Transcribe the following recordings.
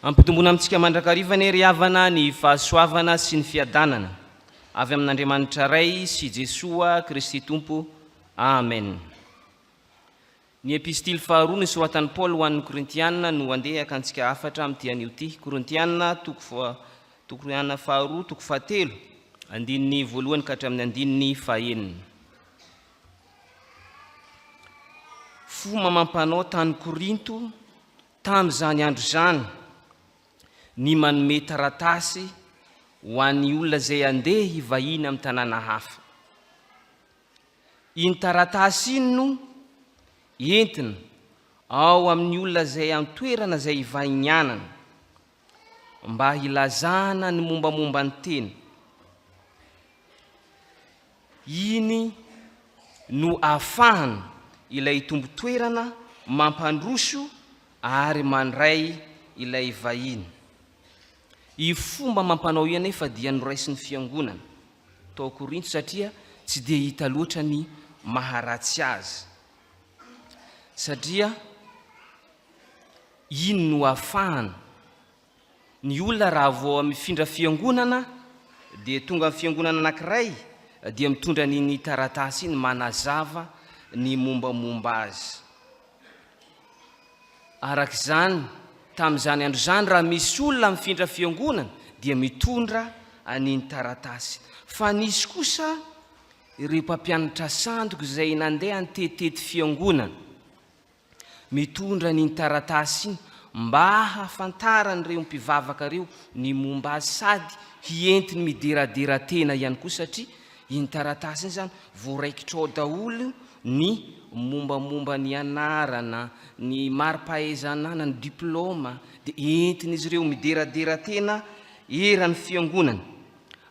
Ampitomboina amintsika mandrakariva anie ry havana ny fahasoavana sy ny fiadanana avy amin'Andriamanitra Ray sy Jesoa Kristy Tompo. Amen. Ny epistily faharoa nosoratan'i Paoly ho an'ny Korintiana no andeha hakantsika hafatra amin'ity anio ity. Korintiana toko faha Tokoriana faharoa toko fahatelo, andininy voalohany ka hatramin'ny andininy fahenina. Fomba amam-panao tany Korinto tamin'izany andro izany ny manome taratasy ho an'ny olona izay handeha hivahiny amin'ny tanàna hafa. Iny taratasy iny no entina ao amin'ny olona izay an-toerana izay hivahinianana mba hilazana ny mombamomba ny tena. Iny no ahafahana ilay tompon-toerana mampandroso ary mandray ilay vahiny. Io fomba amam-panao io anefa dia noraisin'ny fiangonana tao Korinto satria tsy dia hita loatra ny maharatsy azy. Satria iny no ahafahana ny olona raha vao mifindra fiangonana dia tonga amin'ny fiangonana anankiray dia mitondra an'iny taratasy iny manazava ny mombamomba azy. Araka izany, tamin'izany andro izany raha misy olona mifindra fiangonana dia mitondra an'iny taratasy. Fa nisy kosa ireo mpampianatra sandoka izay nandeha nitetitety fiangonana. Mitondra an'iny taratasy iny mba hahafantaran'ireo mpivavaka ireo ny momba azy sady hientiny mideradera tena ihany koa satria iny taratasy iny izany voaraikitra ao daholo ny mombamomba ny anarana, ny mari-pahaizanana, ny diplaoma dia entin'izy ireo mideradera tena eran'ny fiangonana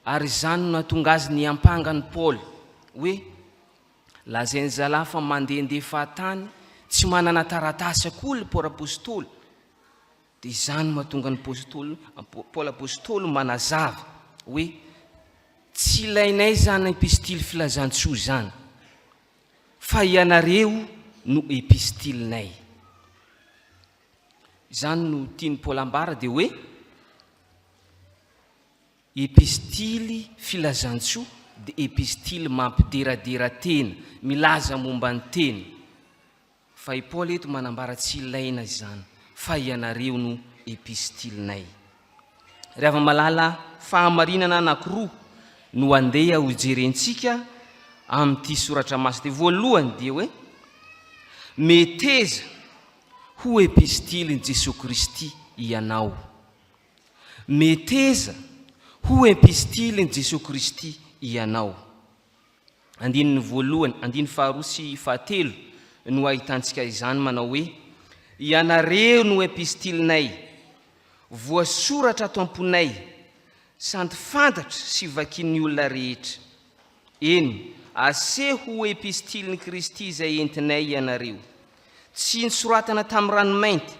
ary izany no nahatonga azy niampanga an'i Paoly hoe Lazain'ny zalahy fa mandehandeha fahatany, tsy manana taratasy akory ry Paoly Apostoly. Dia izany no mahatonga an'i Apostoly, Paoly Apostoly manazava hoe tsy ilainay izany epistily filazantsoa izany, fa ianareo no epistilinay. Izany no tian'i Paoly ambara dia hoe Epistily filazantsoa dia epistily mampideradera tena, milaza momba ny tena. Fa i Paoly eto manambara tsy ilaina izany, fa ianareo no epistilinay. Ry hava-malala, fahamarinana anankiroa no andeha hojerentsika amin'ity soratra masina ity. Voalohany dia hoe, meteza ho epistilin'i Jesoa Kristy ianao. Meteza ho epistilin'i Jesoa Kristy ianao. Andininy voalohany, andininy faharoa sy fahatelo no ahitantsika izany manao hoe, Ianareo no epistilinay, voasoratra ato am-ponay, sady fantatra sy vakin'ny olona rehetra. Eny, aseho ho epistilin'i Kristy izay entinay ianareo. Tsy nosoratana tamin'ny ranomainty,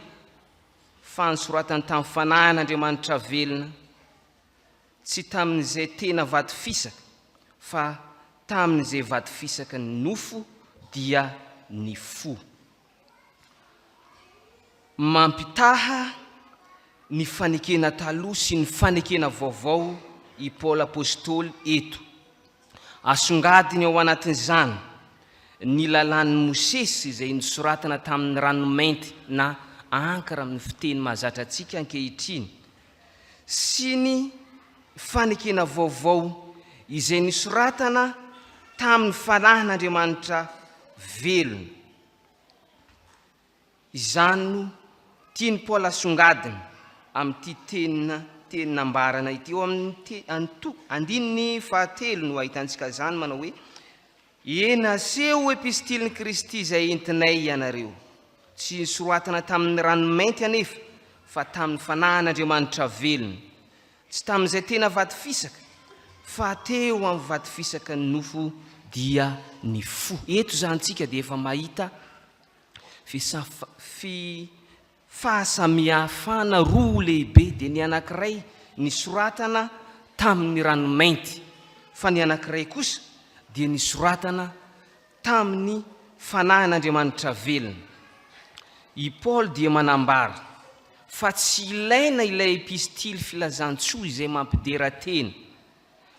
fa nosoratany tamin'ny Fanahin'Andriamanitra velona, tsy tamin'izay tena vato fisaka, fa tamin'izay vato fisaka ny nofo, dia ny fo. Mampitaha ny fanekena taloha sy ny fanekena vaovao i Paoly Apostoly eto. Asongadiny ao anatin'izany ny lalàn'i Mosesy izay nosoratana tamin'ny ranomainty na ankra amin'ny fiteny mahazatra antsika ankehitriny, sy ny fanekena vaovao izay nosoratana tamin'ny Fanahin'Andriamanitra velona. Izany no tian'i Paoly asongadina amin'ity teny teny nambarana ity. Eo amin'ny te, antoko, andininy fahatelo no ahitantsika izany manao hoe, Eny, aseho ho epistilin'i Kristy izay entinay ianareo. Tsy nosoratana tamin'ny ranomainty anefa, fa tamin'ny Fanahin'Andriamanitra velona. Tsy tamin'izay tena vato fisaka, fa teo amin'ny vato fisaka ny nofo dia ny fo. Eto izany tsika dia efa mahita Fi fahasamihafana roa lehibe dia ny anankiray nisoratana tamin' ny ranomainty fa ny anankiray kosa dia nisoratana tamin' ny Fanahin' Andriamanitra velona. I Paoly dia manambara. fa tsy ilaina ilay epistily filazantsoa izay mampidera tena,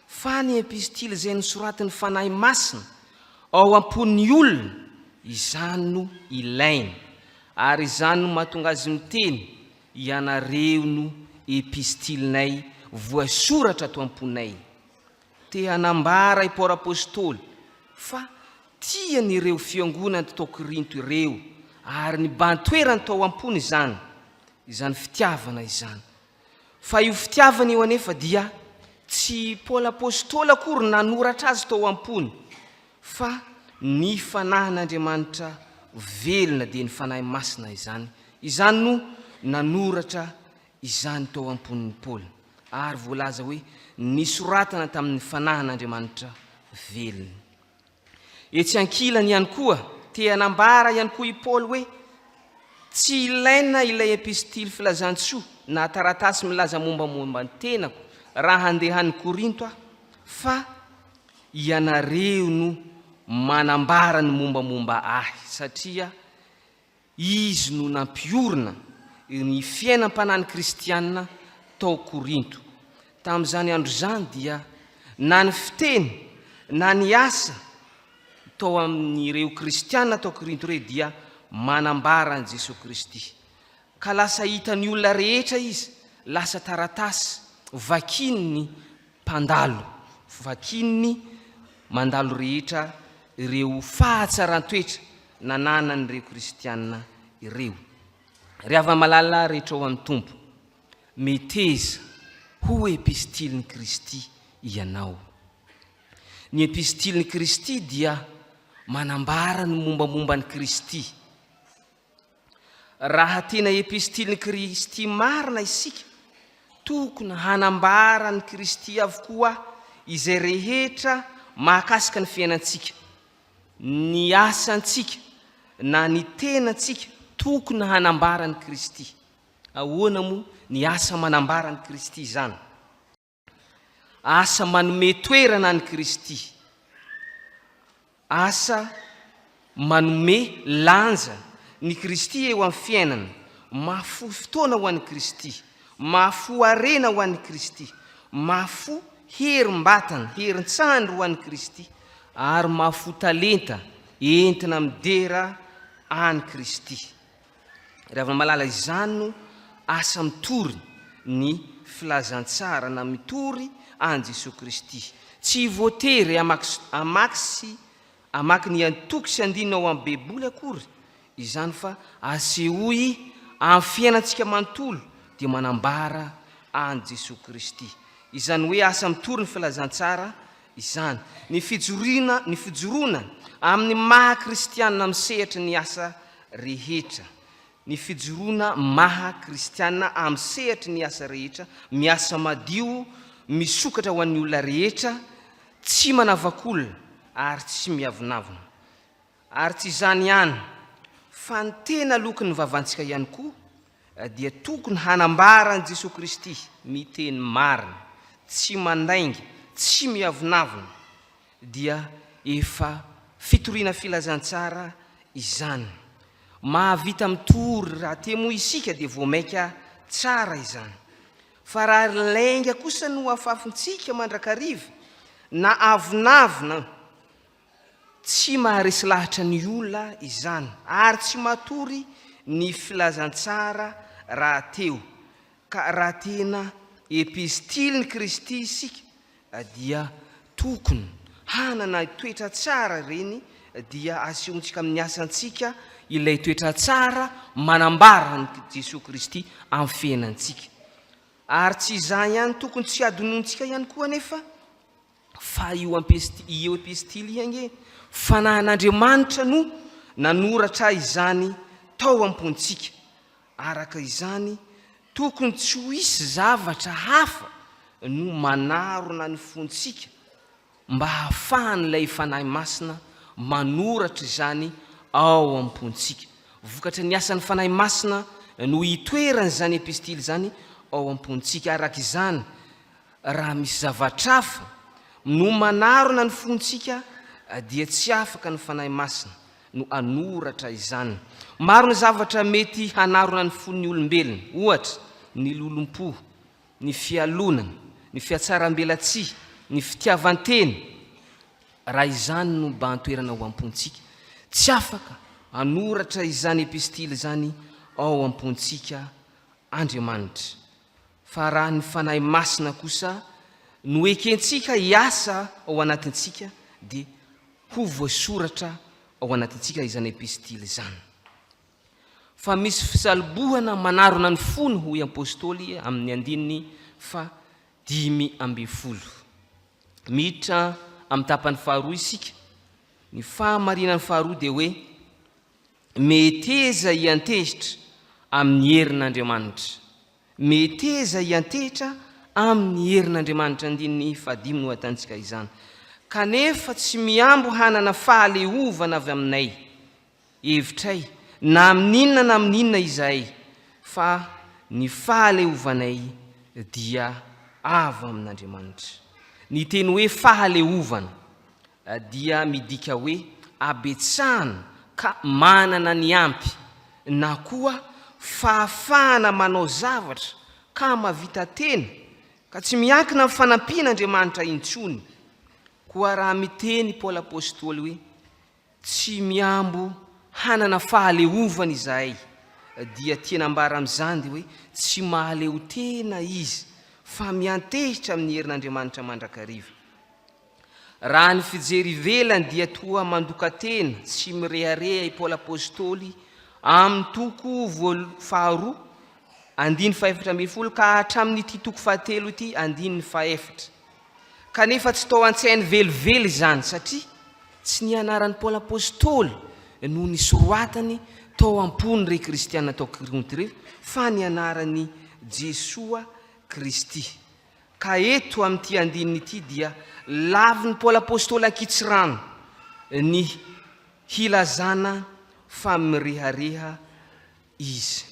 fa ny epistily izay nosoratin'ny Fanahy Masina ao am-pon'ny olona, izany no ilaina. Ary izany no mahatonga azy miteny, Ianareo no epistilinay voasoratra ato am-ponay. Te hanambara i Paoly Apostoly fa tiany ireo fiangonana tao Korinto ireo ary nibahan-toerany tao am-pony izany, izany fitiavana izany. Fa io fitiavana io anefa dia tsy i Paoly Apostoly akory nanoratra azy tao am-pony fa ny Fanahin'Andriamanitra velona dia ny Fanahy Masina izany. Izany no nanoratra izany tao am-pon'i Paoly, ary voalaza hoe nisoratana tamin'ny Fanahin'Andriamanitra velona. Etsy ankilany ihany koa, te hanambara ihany koa i Paoly hoe tsy ilaina ilay epistily filazantsoa na taratasy milaza mombamomba ny tenako raha handeha any Korinto aho, fa ianareo no manambara ny mombamomba ahy, satria Izy no nampiorina ny fiainam-panahin'ny kristiana tao Korinto. Tamin'izany andro izany dia na ny fiteny na ny asa tao amin'ireo kristiana tao Korinto ireo dia manambara an'i Jesoa Kristy. Ka lasa hitan'ny olona rehetra izy, lasa taratasy vakian'ny mpandalo, vakian'ny mandalo rehetra ireo fahatsaran-toetra nananan'ireo kristiana ireo. Ry hava-malala rehetra ao amin'ny Tompo, meteza ho epistilin'i Kristy ianao. Ny epistilin'i Kristy dia manambara ny mombamomba an'i Kristy. Raha tena epistilin'i Kristy marina isika, tokony hanambara an'i Kristy avokoa izay rehetra mahakasika ny fiainantsika, ny asantsika na ny tenantsika, tokony hanambara an'i Kristy. Ahoana moa ny asa manambara an'i Kristy izany? Asa manome toerana an'i Kristy. Asa manome lanja ny Kristy eo amin'ny fiainana. Mahafoy fotoana ho an'i Kristy. Mahafoy harena ho an'i Kristy. Mahafoy herim-batana, herin-tsandry ho an'i Kristy. Ary mahafoy talenta entina midera an'i Kristy. Ry hava-malala, izany no asa mitory ny filazantsara na mitory an'i Jesoa Kristy. Tsy voatery hamaky sy hamaky ny antoko sy andininy ao amin'ny Baiboly akory izany fa asehoy amin'ny fiainantsika manontolo dia manambara an'i Jesoa Kristy. Izany hoe asa mitory ny filazantsara izany. Ny fijoriana, ny fijoroana amin'ny maha kristiana amin'ny sehatry ny asa rehetra. Ny fijoroana maha kristiana amin'ny sehatry ny asa rehetra, miasa madio, misokatra ho an'ny olona rehetra, tsy manavak'olona ary tsy miavonavona. Ary tsy izany ihany, fa ny tena lokon'ny vavantsika ihany koa dia tokony hanambara an'i Jesoa Kristy, miteny marina, tsy mandainga, tsy miavonavona, dia efa fitoriana filazantsara izany. Mahavita mitory rahateo moa isika dia vao mainka tsara izany. Fa raha lainga kosa no afafintsika mandrakariva na avonavona, Tsy maharesy lahatra ny olona izany ary tsy matory ny filazantsara rahateo. Ka raha tena epistilin'i Kristy isika dia tokony hanana toetra tsara ireny dia asehontsika amin'ny asantsika ilay toetra tsara manambara an'i Jesoa Kristy amin'ny fiainantsika. Ary tsy izany ihany tokony tsy hadinointsika ihany koa anefa Fa io ampesti, io epistily io ange Fanahin'Andriamanitra no nanoratra izany tao am-pontsika. Araka izany, tokony tsy ho hisy zavatra hafa no manarona ny fontsika mba hahafahan'ilay Fanahy Masina manoratra izany ao am-pontsika. Vokatry ny asan'ny Fanahy Masina no itoeran'izany epistily izany ao am-pontsika. Araka izany, Raha misy zavatra hafa no manarona ny fontsika dia tsy afaka ny Fanahy Masina no hanoratra izany. Maro ny zavatra mety hanarona ny fon'ny olombelona, ohatra, ny lolompo, ny fialonana, ny fihatsarambelatsihy, ny fitiavan-tena. Raha izany no mibahan-toerana ao am-pontsika, tsy afaka hanoratra izany epistily izany ao am-pontsika Andriamanitra. Fa raha ny Fanahy Masina kosa no ekentsika hiasa ao anatintsika dia ho voasoratra ao anatintsika izany epistily izany. Fa misy fisalobohana manarona ny fony hoy Apostoly amin'ny andininy faha 15. Miditra amin'ny tapany faharoa isika. Ny fahamarinany faharoa dia hoe Meteza hiantehitra amin'ny herin'Andriamanitra. Meteza hiantehitra amin'ny herin'Andriamanitra andininy fahadimy no ahitantsika izany. Kanefa tsy mihambo hanana fahaleovana avy aminay, hevitray, na amin'inona na amin'inona izahay, fa ny fahaleovanay dia avy amin'Andriamanitra. Ny teny hoe fahaleovana dia midika hoe habetsahana ka manana ny ampy, na koa fahafahana manao zavatra ka mahavita tena, ka tsy miankina amin'ny fanampian'Andriamanitra intsony. Koa raha miteny i Paoly Apostoly hoe, Tsy mihambo hanana fahaleovana izahay, dia tiana ambara amin'izany dia hoe tsy mahaleo tena izy, fa miantehitra amin'ny herin'Andriamanitra mandrakariva. Raha ny fijery ivelany dia toa mandoka tena sy mirehareha i Paoly Apostoly amin'ny toko faharoa andiny faha-14 ka hatramin'ity toko fahatelo ity andininy fahefatra. Kanefa tsy tao an-tsainy velively izany satria tsy ny anaran'i Paoly Apostoly no nisoroatany tao am-pon'ireo kristiana tao Korinto ireo fa ny anaran'i Jesoa Kristy. Ka eto amin'ity andininy ity dia lavin'i Paoly Apostoly ankitsirano ny hilazana fa mirehareha izy.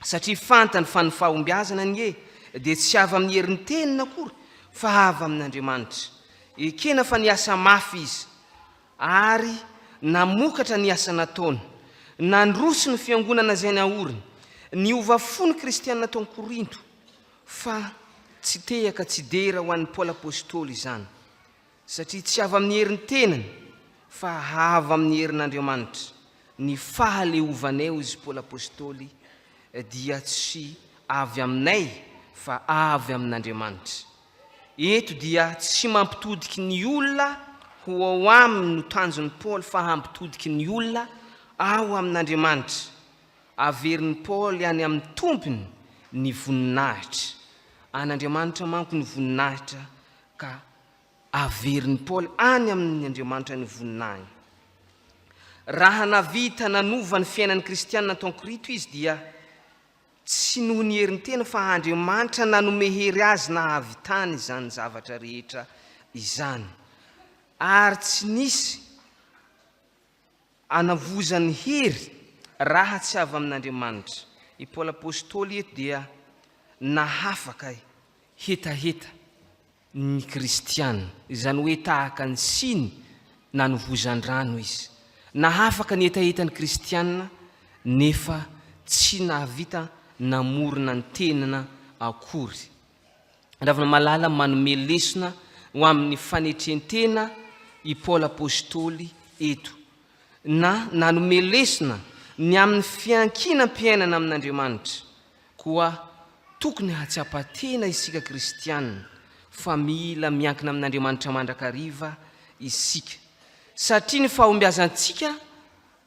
Satria fantany fa ny fahombiazana anie dia tsy avy amin'ny herin'ny teniny akory fa avy amin'Andriamanitra. Ekena fa niasa mafy izy ary namokatra ny asa nataony. Nandroso ny fiangonana izay naoriny. Niova fo ny kristiana tao Korinto. Fa tsy tehaka tsy dera ho an'i Paoly Apostoly izany, satria tsy avy amin'ny herin'ny tenany, fa avy amin'ny herin'Andriamanitra. Ny fahaleovanay, hoy izy Paoly Apostoly, dia tsy avy aminay, fa avy amin'Andriamanitra. Eto dia tsy mampitodiky ny olona ho ao aminy no tanjon'i Paoly, fa hampitodiky ny olona ao amin'Andriamanitra. Averin'i Paoly any amin'ny Tompony ny voninahitra. An'Andriamanitra manko ny voninahitra ka averin'i Paoly any amin'ny Andriamanitra ny voninahiny. Raha nahavita nanova ny fiainan'ny kristiana tao Korinto izy dia tsy noho ny herin'ny tena fa Andriamanitra nanome hery azy nahavitany izany zavatra rehetra izany. Ary tsy nisy Anavozan'ny hery raha tsy avy amin'Andriamanitra. I Paoly Apostoly eto dia nahafaka hetaheta ny kristiana, izany hoe tahaka ny siny nanovozan-drano izy. Nahafaka ny hetahetan'ny kristiana nefa tsy nahavita namorona ny tenana akory. Ravina malala manome lesona ho amin'ny fanetren-tena i Paoly Apostoly eto, na nanome lesona ny amin'ny fiankinam-piainana amin'Andriamanitra. Koa tokony hahatsiapa tena isika kristiana fa mila miankina amin'Andriamanitra mandrakariva isika, satria ny fahombiazantsika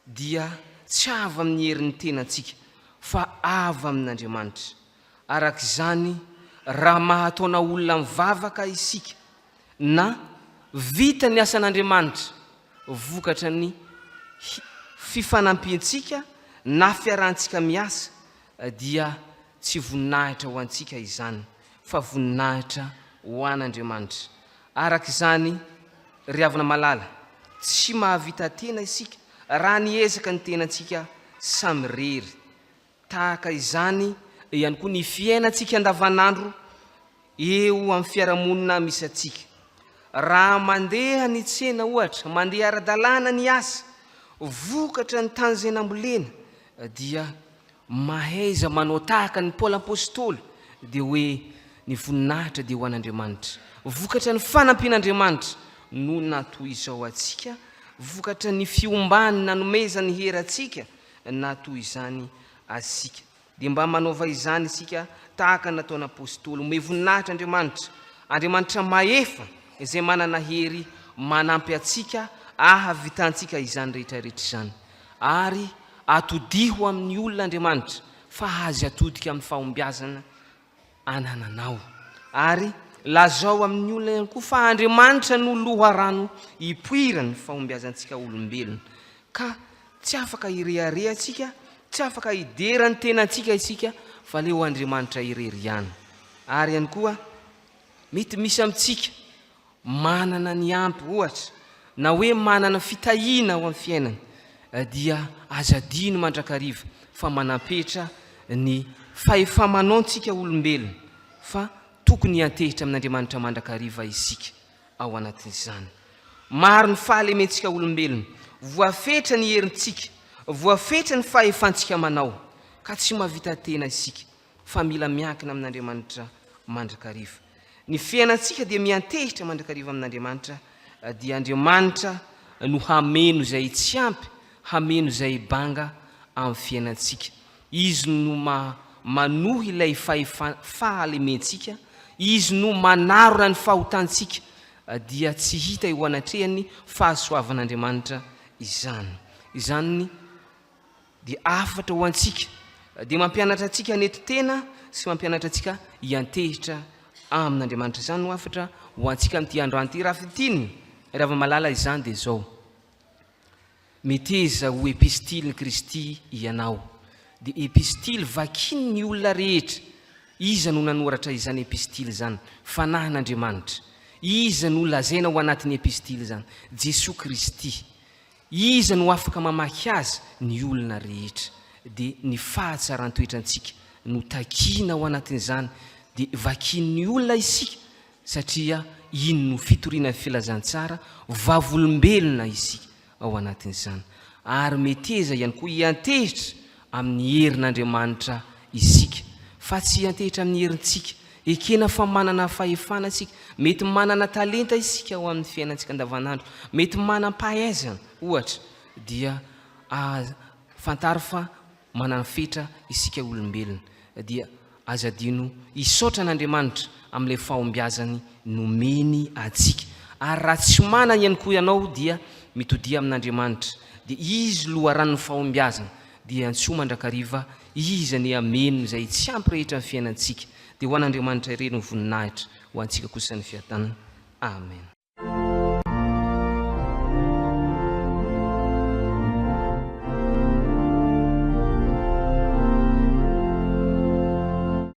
dia tsy avy amin'ny herin'ny tenantsika fa avy amin'Andriamanitra. Araka izany, raha mahataona olona mivavaka isika, na vita ny asan'Andriamanitra vokatra ny fifanampiantsika na fiarahantsika miasa, dia tsy voninahitra ho antsika izany, fa voninahitra ho an'Andriamanitra. Araka izany, ry havana malala, tsy mahavita tena isika raha niezaka ny tenantsika samirery. Tahaka izany ihany koa ny fiainantsika andavanandro eo amin'ny fiarahamonina misy antsika. Raha mandeha ny tsena ohatra, mandeha ara-dalàna ny asa, Vokatra ny tany izay nambolena dia mahaiza manao tahaka an'i Paoly Apostoly dia hoe ny voninahitra dia ho an'Andriamanitra. Vokatra ny fanampian'Andriamanitra no natoy izao antsika, vokatra ny fiombany nanomezany hery antsika natoy izany asika. Dia mba manaova izany isika tahaka ny nataon'ny Apostoly. Omeo voninahitra Andriamanitra, Andriamanitra mahefa izay manana hery manampy antsika ahavitantsika izany rehetra rehetra izany. Ary atodiho amin'ny olona Andriamanitra fa azy atodika amin'ny fahombiazana anananao. Ary lazao amin'ny olona ihany koa fa Andriamanitra no loharano ipoiran'ny fahombiazantsika olombelona. Ka tsy afaka hirehareha isika, tsy afaka hidera ny tenantsika isika fa aleo Andriamanitra irery ihany. Ary ihany koa mety misy amintsika manana ny ampy ohatra na hoe manana fitahiana ao amin'ny fiainana dia aza adino mandrakariva fa manampetra ny fahefa-manaontsika olombelona fa tokony hiantehitra amin'Andriamanitra mandrakariva isika ao anatin'izany. Maro ny fahalementsika olombelona, voafetra ny herintsika, voafetra ny fahefantsika manao ka tsy mahavita tena isika fa mila miankina amin'Andriamanitra mandrakariva. Ny fiainantsika dia miantehitra mandrakariva amin'Andriamanitra, dia Andriamanitra no hameno izay tsy ampy, hameno izay banga amin'ny fiainantsika. Izy no manohy ilay fahalementsika, Izy no manarona ny fahotantsika, dia tsy hita eo anatrehan'ny fahasoavan'Andriamanitra izany. Izany dia hafatra ho antsika, dia mampianatra antsika hanetry tena sy mampianatra antsika hiantehitra amin'Andriamanitra. Izany no hafatra ho antsika amin'ity androany ity. Raha fintinina, ry hava-malala, izany dia izao, Meteza ho epistilin'i Kristy ianao. Dia epistily vakin'ny olona rehetra. Iza no nanoratra izany epistily izany? Fanahin'Andriamanitra. Iza no lazaina ao anatin'ny epistily izany? Jesoa Kristy. Iza no afaka mamaky azy? Ny olona rehetra. Dia ny fahatsaran-toetrantsika no takiana ao anatin'izany. Dia vakian'ny olona isika satria iny no fitoriana ny filazantsara, vavolombelona isika ao anatin'izany. Ary meteza ihany koa hiantehitra amin'ny herin'Andriamanitra isika, fa tsy hiantehitra amin'ny herintsika. Ekena fa manana fahefana isika, mety manana talenta isika ao amin'ny fiainantsika andavanandro, mety manam-pahaizana ohatra, dia fantaro fa manana fetra isika olombelona, dia aza adino hisaotra an'Andriamanitra amin'ilay fahombiazany nomeny antsika. Ary raha tsy manana ihany koa ianao dia mitodia amin'Andriamanitra, dia Izy loharanon'ny fahombiazana, dia iantsoa mandrakariva Izy anie hameno izay tsy ampy rehetra ny fiainantsika. Dia ho an'Andriamanitra irery ny voninahitra, ho antsika kosa ny fiadanana. Amen.